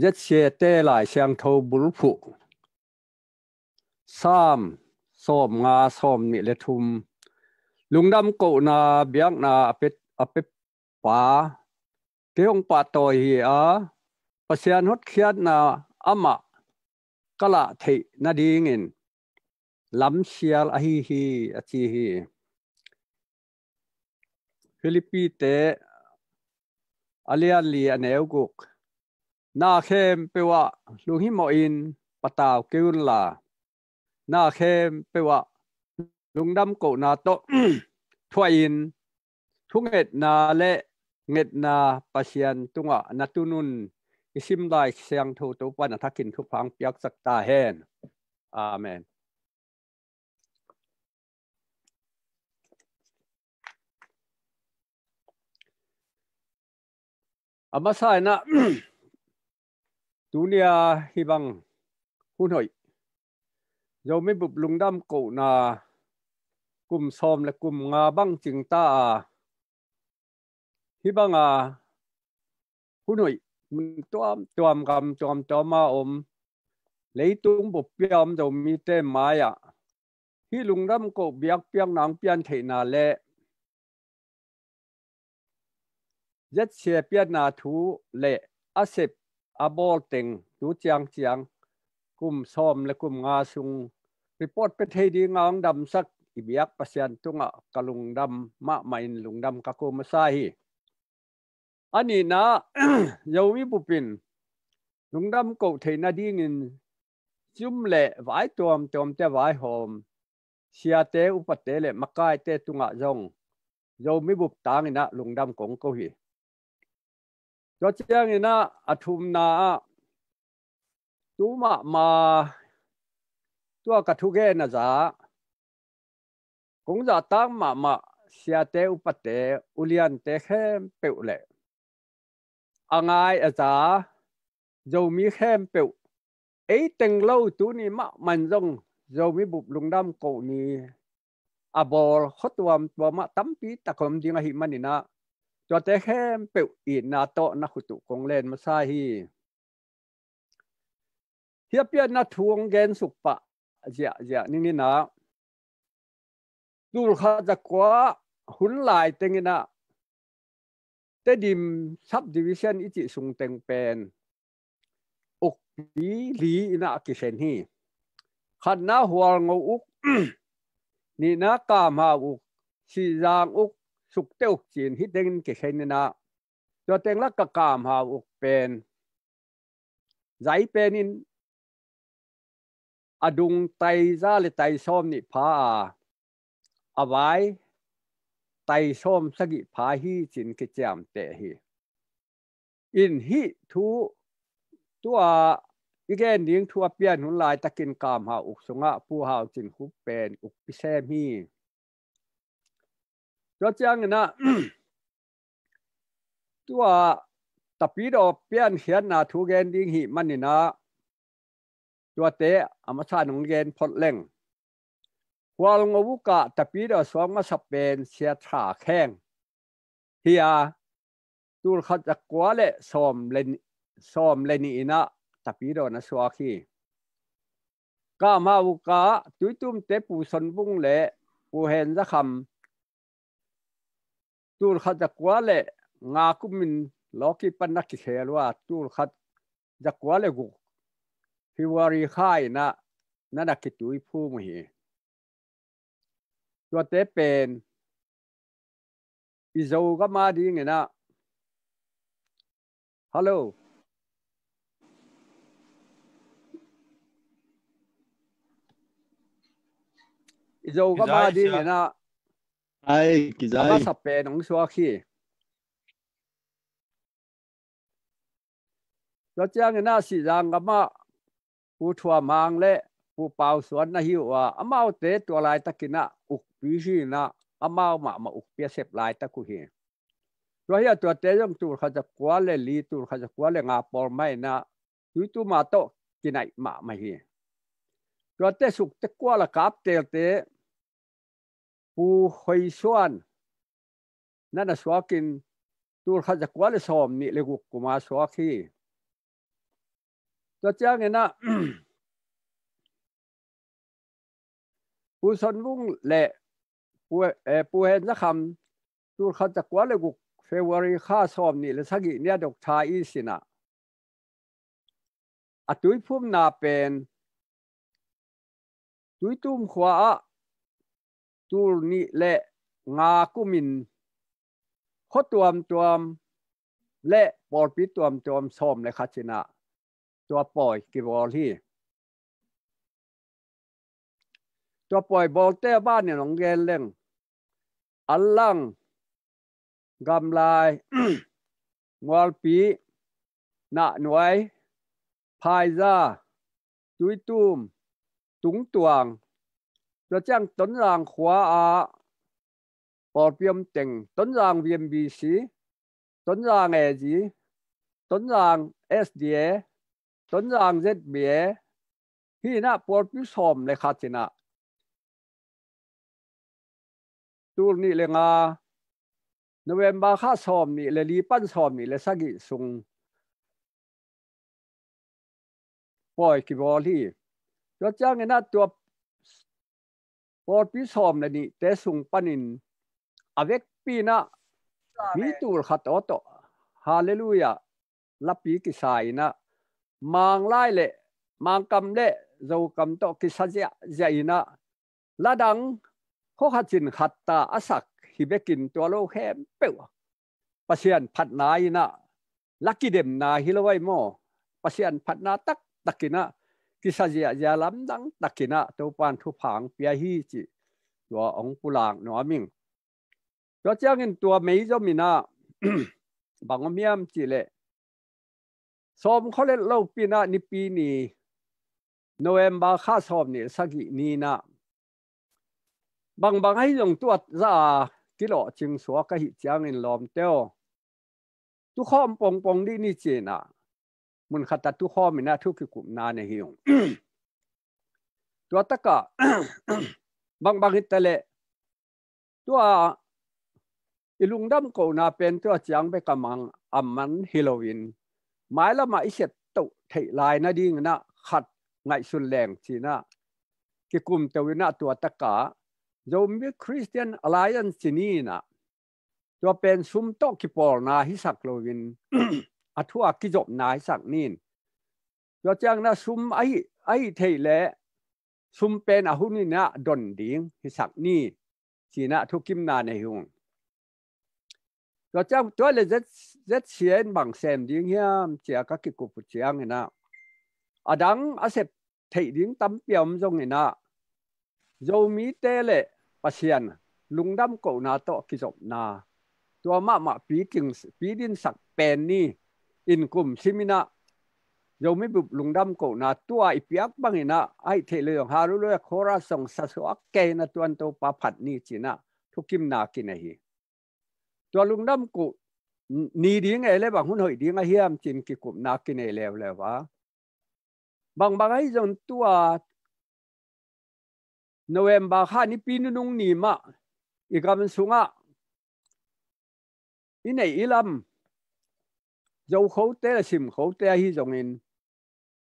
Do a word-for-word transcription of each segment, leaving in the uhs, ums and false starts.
Zetsiate Lai Siangtho bulphuh. Sam sawmnga sawmnih le thum. Lungdam kohna biakna a pet a pet pa kei hong pahtawi hi a, Pasian hotkhiatna amah ka lah theih nadingin lamsial ahi hi, a ci hi. Filippi te a lian li a neu guk. Na khempeuh ah lunghimawhin patau kei unla, na khempeuh ah lungdam kohna tawh thuahin thungetna le ngetna Pasian tungah na tun un. I sim Lai Siangtho Topa'n a thakin thupha piaksak ta hen. Amen. A masa in ah, tuni-a hih bang hun hoih Zomi bup lungdam kohna kum sawm le kum nga bang cing ta a, hih banga hun hoih mun tuamtuam, gam tuamtuam a om, leitung buppi a om Zomite mai-ah hih lungdam koh biakpiakna hong pian theihna le Zetsiate pianna thu le a sep a bawl teng tu ciangciang kum sawm le kum nga sung report pia thei dinga hong damsak i biak Pasian tungah ka lungdam mahmah in lungdam ka ko masa hi. A nihna, Zomi bup in lungdam koh theih nadingin zum le vai tuamtuamte a vaihawm siate, upate le makaite tungah zong Zomi bup tangin ah lungdam kong ko hi. Tua ciangin ah a thumna ah, tu mahmah tua ka thugen a za kong zahtak mahmah siate, upate, uliante khempeuh le a ngai a za Zomi khempeuh, ei teng lo tuni mahmah in zong Zomi bup lungdam koh ni a bawl khua tuamtuam ah tampi tak om ding ahih manin ah, tuate khempeuh itna tawh na khut uh kong len masa hi. Hih a pianna thu hong gensuk pah ziahziah ning in ah, tul khat za kua hun lai teng in ah Tedim subdivision i cih sung teng pen ukpi li in ah a kikhen hi. Khatna Hualngo uk, nihna Kamhau uk, Sihzang uk, Sukte uk ci-in hih tengin kikhen in ah, tua teng lak ah Kamhau uk pen zai pen in a dung tai za le tai sawm nih pha a, a vai tai sawm sagih pha hi ci-in kiciamteh hi. In hih thu tua i gen ding thu a pian hun laitakin Kamhau uk sungah Pu Hau Cin Khup pen ukpi sem hi. Tua ciangin ah tua Tapidaw piankhiatna thu gen ding hih manin ah tuate a masa in hong gen phot leng. Hualngo uk ah Tapidaw suak masa pen Sia Tha Kheng hi a, tul khat za kua le sawm le ni, sawm le nih in ah Tapidaw na suak hi. Kamhau uk ah Tuitumte Pu Son Vung le Pu Hen Za Kham tul khat za kua le nga kumin lawki pan na kikhel uh a, tul khat za kua le guk February kha in ah na na kituiphum uh hi. Tuate pen i Zogam a dingin ah, hello, i Zogam a dingin ah, ai, a masa pen hong suak hi. Tua ciangin ah Sihzang gam ah Pu Thua Mang le Pu Pau Suan na hi uh a, amaute tua laitakin ah ukpi hi in ah, amau mahmah ukpi a sep laitak uh hi. Tua hi a tuate zong tul khat za kua le li, tul khat za kua le nga pawl mah in ah Tuitum a tawh kinaih mahmah hi. Tuate Sukte kual a Kaptelte Pu Hoi Suan na na suakin tul khat za kua le sawm nih le guk kum a suak hi. Tua ciangin ah Pu Son Vung le Pu, eh, Pu Hen Za Kham, tulkhat zakua le guk February kha sawm nih le sagih ni a Doctor East in ah a tuiphumna pen Tuitum khua ah tul nih le nga kumin khua tuamtuam le pawlpi tuamtuam sawm le khat in ah tua pawi kibawl hi. Tua pawi bawlte a ban in hong gen leng, Allang, Gamlai, Mualpi, Nahnuai, Phaiza, Tuitum, Tungtuang, tua ciang Tonzang khua ah pawlpi om teng, Tonzang V M B C, Tonzang A G, Tonzang S D A, Tonzang Z B A, hi in ah pawlpi sawm le khat in ah tul nih le nga, November kha sawm nih le li pan sawm nih le sagih sung pawi kibawl hi. Tua ciangin ah tua pawlpi sawm le nihte sung panin a vekpi in ah mi tul khat aw tawh Halleluiah lapi kisa in ah Manglai le Mangkam le Zokam tawh kisa ziahziah in ah ladang khua khat cin khat ta a sak hi bekin tua lo khempeuh Pasian phatna in ah la kidemna hi lo ai maw? Pasian phatna taktak in ah kisa ziahziah lamdang tak in ah Topan thupha hong pia hi cih tua hong pulak nuam ing. Tua ciangin tua meizom in ah bang om hiam cih leh sawm khua let lopi in ah Nipi ni, November kha sawm nih sagih ni in ah bangbang ahi zong tua za a kilawhcing suak ahih ciangin lawmte aw, tukhawm pongpong dih ni ci in ah mun khat ah tukhawm in ah thu kikupna nei hi ung. Tua tak ah bangbang hi ta leh tua i lungdam kohna pen tua ciang bek a mang a man hi loin mailam ah i sep toh theih lai nading in ah khat ngaihsun leng ci in ah kikum to in ah tua tak ah Zomi Christian Alliance ci ni in ah tua pen sum tawh kipawlna hisak loin a thu a kizopna hisak ni in tua ciang in ah sum ahi, ahi theih leh sum pen a hun in ah don ding hisak ni ci in ah thukimna nei hi ung. Tua ciang tua le Z, Z C A in bang sem ding hiam ci a ka kikup uh ciangin ah a dang a sep theih ding tampi a om zongin ah Zomite le Pasian lungdam kohna tawh kizopna tua mahmah pi ding, pi dinsak pen ni in kum sim in ah Zomi bup lungdam kohna tua i piak bangin ah ahi theih le zong Halleluiah chorus zong sa suak kei in ah tuan Topa phat ni ci in ah thukimna kinei hi. Tua lungdam koh ni ding e le bang hun hoih ding a hiam ci in kikupna kinei leuleu a bangbang ahi zong tua November kha Nipi nunung ni mah i gam sungah i neih i lam Zokhote le Simkhote ahi zongin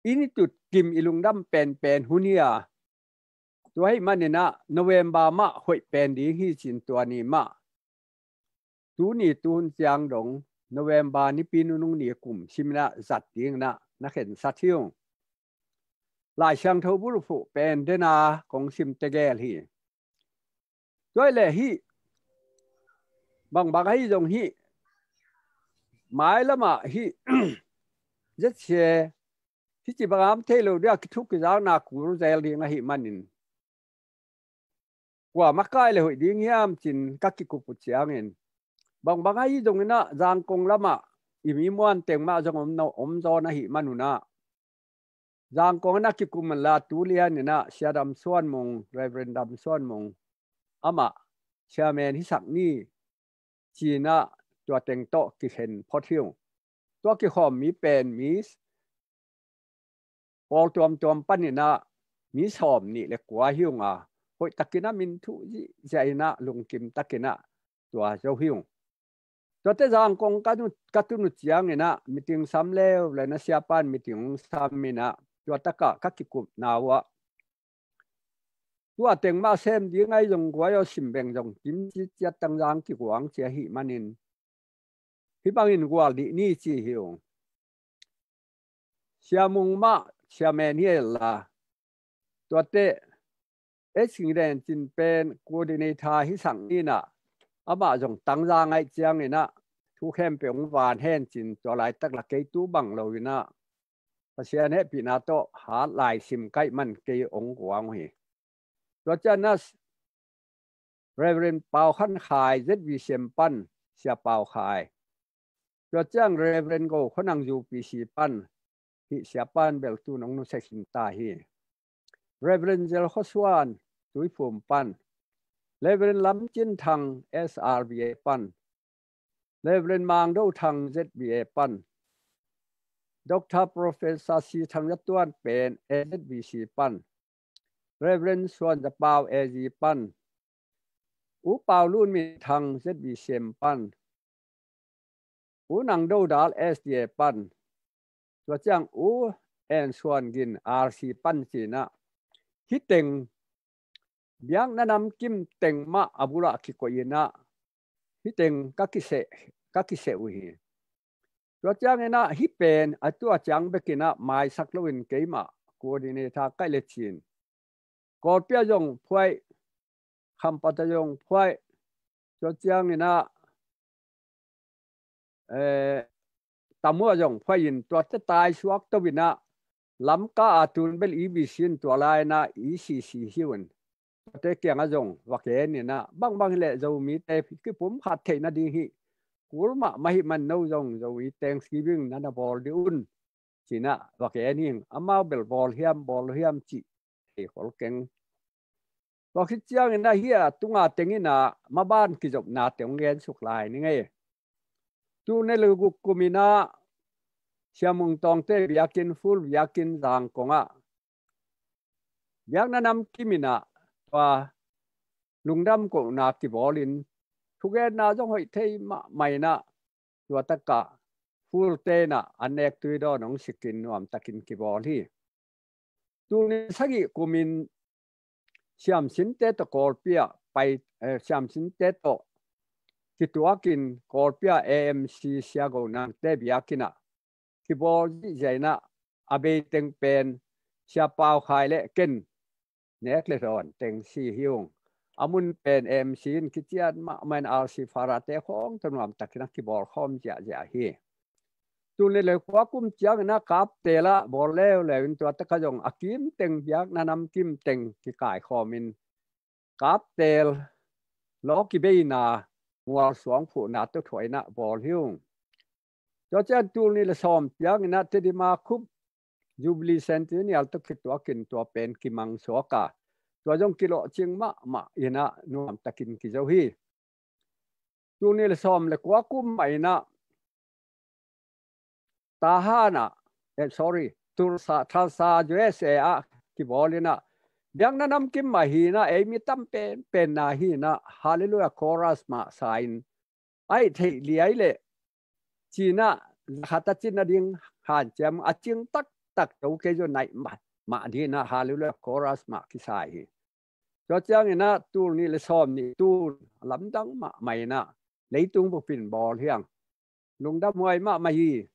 i ni tut kim i lungdam penpen hun hi a, tua ahih manin ah November mah hoih pen ding hi ci in tua ni mah tuni tuhun ciang dong November Nipi nunung ni kum sim in ah zat ding in ah na khensat hi ung. Lai Siangtho bulphuh pen dena kong sim tegel hi. Tua hi le hih bangbang ahi zong hih mailam ah hih Z C A hih ci bang a om thei lo ding a kithuk kizakna kul zel ding ahih manin kua makai le hoih ding hiam ci in ka kikup uh ciangin bangbang ahi zongin ah Zangkong lam ah i mi muan teng mah zong om, om zaw na hih man un ah Zangkong in ah kikum man la tu lian in ah Sia Dam Suan Mung, Reverend Dam Suan Mung amah chairman hisak ni ci in ah tua teng tawh kikhen phot hi ung. Tua kikhawm mi pen mi pawl tuamtuam panin ah mi sawm nih le kua hi ung a, hoih takin ah min thuh zihziah in ah lungkim takin ah tua zo hi ung. Tuate Zangkong ka tun uh ciangin ah meeting sam leuleu in ah, siapa'n meeting sam in ah, tua takah ka kikupna uh ah, tua teng mah sem ding ahi zong guai aw, sim beng zong kim ciciat, Tangzang kiguang ci ahih manin, hih bangin gual dih ni ci hi ung. Sia Mung mah, Sia Men hi a, tuate, H. Ging Den Cin pen coordinator hi sak ni in ah, amah zong Tangzang ahih ciangin ah thu khempeuh hong van hen ci-in, tua laitak la kei tu bang lo in ah, Pasian hehpihna tawh hat lai sim ka hih man kei hong guang uh hi. Tua ciang ah Reverend Pau Khan Khai, Z V C M pan, Sia Pau Khai. Tua ciang Reverend Go Khua Nang, U P C pan, hih siapa'n bel tu-in hong nusia khin ta hi. Reverend Zel Khua Suan, Tuiphum pan. Reverend Lam Cin Thang, S R V A pan. Reverend Mang Do Thang, Z V A pan. Doctor Professor Si Thang Za Tuan pen, A Z V C pan. Reverend Suan Za Pau, A Z pan. U Pau Lun Min Thang, Z V C M pan. U Nang Do Dal, S D A pan. Tua ciang U En Suan Gin, R C pan ci-in ah, hih teng biakna namkim teng mah a bul ah kikoih in ah, hih teng ka kiseh, ka kiseh uh hi. Tua ciangin ah hih pen a tua ciang bekin ah maisak loin keimah coordinator ka hih leh cin, Kawlpi ah zong phuaih, Khampat ah zong phuaih, tua ciangin ah, eh, Tamu ah zong phuaih in, tuate taisuak to in ah, Lamka ah tun bel E B C in, tua lai-in ah E C C hi un. Tuate kiangah zong va gen in ah, bangbang hi leh Zomite kipumkhat theih nading hi, kul mahmah ahih man no zong Zomi Thanksgiving na na bawl dih un, ci-in ah va gen hi ing. Amau bel bawl hiam, bawl lo hiam cih thei khol keng. Tua khit ciangin ah hih a tunga teng in ah maban kizopnate hong gensuk lai ning ei. Tul nih le guk kum in ah Sia Mung Tawngte biakinn, full biakinn Zangkong ah, biakna namkim in ah tua lungdam kohna kibawlin, thugenna zong hoih thei mahmah in ah, tua takah full-te in ah an nek tui dawn hong sikin nuamtakin kibawl hi. Tul nih sagih kumin Siamsinte tawh Kawlpi ah pai, eh, Siamsinte tawh kituakin Kawlpi ah A M C Sia Go Nangte biakinn ah kibawl zihziah in ah, a bei teng pen Sia Pau Khai le ken nek le dawn teng si hi ung. A mun pen A M C in kician mahmah in, R C Farah-te khawng tawh nuamtakin a kibawl khawm ziahziah hi. Tul nih le kua kum ciangin ah Kaptel ah bawl leuleu in, tua takah zong a kim teng, biakna namkim teng kikaikhawm in, Kaptel lawki beina, mual suang phuhna tawh thuah in ah bawl hi ung. Tua ciang tul nih le sawm ciangin ah Tedim ah khup Jubilee Centennial tawh kituakin tua pen kimang suak a, tua zong kilawhcing mahmah in ah nuamtakin kizo hi. Tul nih le sawm le kua kum mah in ah Tahan ah, eh, sorry, Tulsa, Tulsa, U S A ah kibawl in ah, biakna namkim mah hi in ah, ei mi tam penpen na hi in ah, Hallelujah Chorus mah sa in, a hih theih liai leh ci-in ah, za khat a cin nading hanciam, a cing taktak to kei zaw naih mah, mah ding in ah Hallelujah Chorus mah kisa hi. Tua ciangin ah tul nih le sawm nih tul a lamdang mahmah in ah leitung bupin bawl hi ing. Lungdam huai mahmah hi.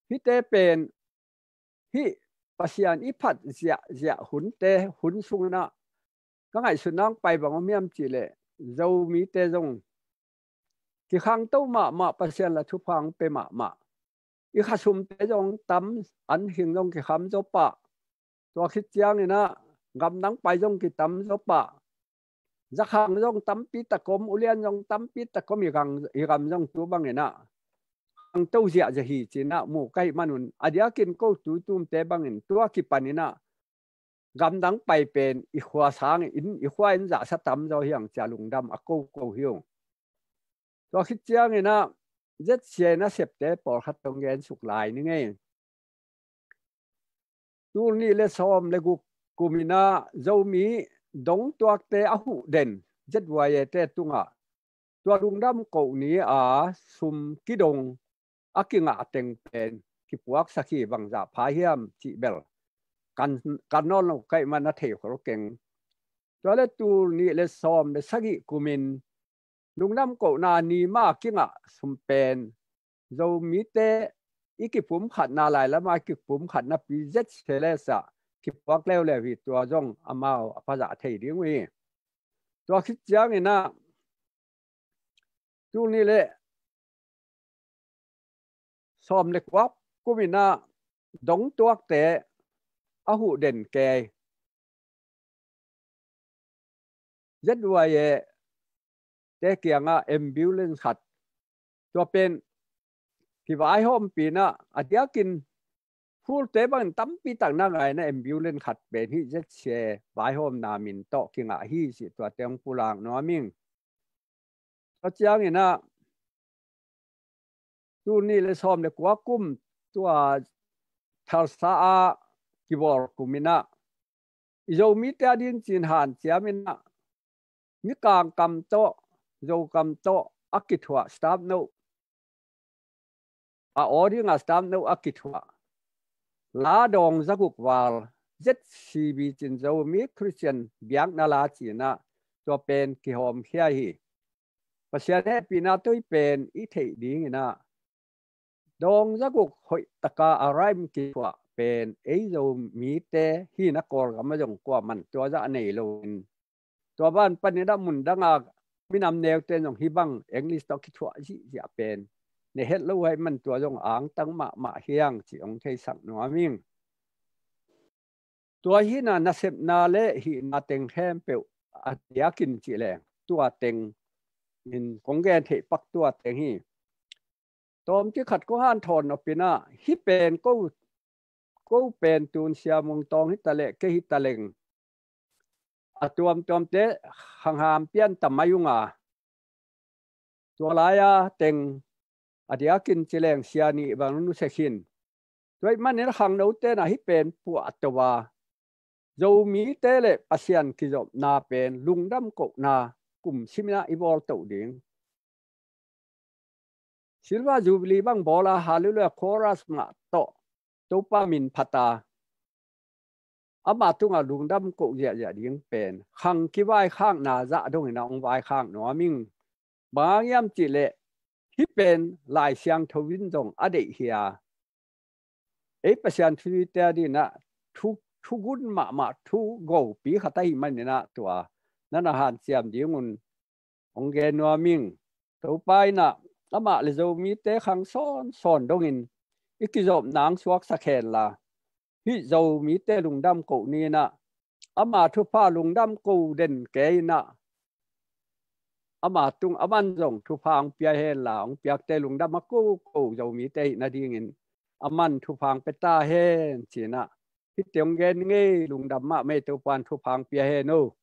Hihte pen hih Pasian i phat ziahziah hunte, hun sungin ah ka ngaihsutna hong pai bang om hiam cih leh, Zomite zong kikhangto mahmah, Pasian la thupha hong pia mahmah. I khasumte zong tam, an hing zong kikham zaw pah. Tua khit ciangin ah gamdang pai zong kitam zaw pah. Zakhang zong tampi tak om, ulian zong tampi tak om, i gam, i gam zong tu bangin ah khangto ziahziah hi ci-in ah mu ka hih manun, a diakin ko Tuitumte bangin tua kipanin ah gamdang pai pen i khua sangin, in, i khua in zahsa tam zaw hi ing ci-a lungdam a koko hi ung. Tua khit ciangin ah Z C A nasepte pawlkhat hong gensuk lai ning ei. Tul nih le sawm le guk kumin ah Zomi dongtuakte a huh den Z Y A-te tungah Tua lungdam koh ni a sum kidong a kingah teng pen kipuaksak hi, bangzah pha hiam cih bel kan, kan nawn lo ka hih man a thei khol keng. Tua le tul nih le sawm le sagih kumin lungdam kohna ni mah kingah sum pen Zomite i kipumkhatna lai lama i kipumkhatna pi zet seles ah kipuak leuleu hi. Tua zong amau a pazah thei ding uh hi. Tua khit ciangin ah tul nih le sawm le kua kumin ah dong tuakte a huh den kei Z Y A te kiangah ambulance khat, tua pen kivaihawmpih in ah a diakin Phul te bangin tampi tak na ngaina ambulance khat pen hih Z C A vaihawmna min tawh kingah hi cih tuate hong pulak nuam ing. Tua ciangin ah tul nih le sawm le kua kum tua Tulsa ah kibawl kumin ah i Zomite a ding cin hanciamin ah Mikang kam tawh, Zokam tawh a kithuah stamp note, a aw dingah stamp note a kithuah la dawng zaguk val Z C B cin Zomi Christian biakna la cin ah tua pen kihawmkhia hi. Pasian hehpihna tui pen i theih dingin ah dawng zaguk hoih taka a raim kithuah pen ei Zomite hi na, Kawlgam ah zong kuaman tua zah nei loin, tua ban panin ah mun danga minam neute zong hih bang English tawh kithuah zihziah pen ne het lo uh ahih man tua zong angtang mahmah hi hang cih hong theisak nuam ing. Tua hi in ah nasepna le hihna teng khempeuh a diakin cih leng tua teng in kong gen theih pak tua teng hi. Tawmcik khat kong hanthawn nopin ah hih pen ko, ko pen tun Sia Mung Tawng hi taleh kei hi taleng a tuamtuamte hangham pian ta mai ung a, tua lai-a teng a diakin ci leng sia nih bang nusia khin. Tua ahih manin khangnote in ah hih pen puahto a, Zomite le Pasian kizopna pen lungdam kohna kum simin ah i bawl toh ding. Silver Jubilee bang bawl a Hallelujah Chorus mah tawh Topa min phat a, ama tungah lungdam koh ziahziah ding pen khang kivaikhakna zah dongin ah hong vaikhak nuam ing. Bang hang hiam cih leh hih pen Lai Siangtho in zong a deih hi a, ei Pasian thuzuite a dingin ah thu, thugun mahmah, thu gopi khat ahih manin ah tua na na hanciam ding un hong gen nuam ing. Topa in ah amah le Zomite khang sawnsawn dongin i kizopna hong suaksak hen la, hih Zomite lungdam koh ni in ah ama thupha lungdam ko den kei in ah ama tung, aman zong thupha hong pia hen la, hong piakte lungdam a ko ko Zomite hih nadingin aman thupha hong pia ta hen ci in ah hihte hong gen ngei. Lungdam mahmah ei, Topa in thupha hong pia hen o.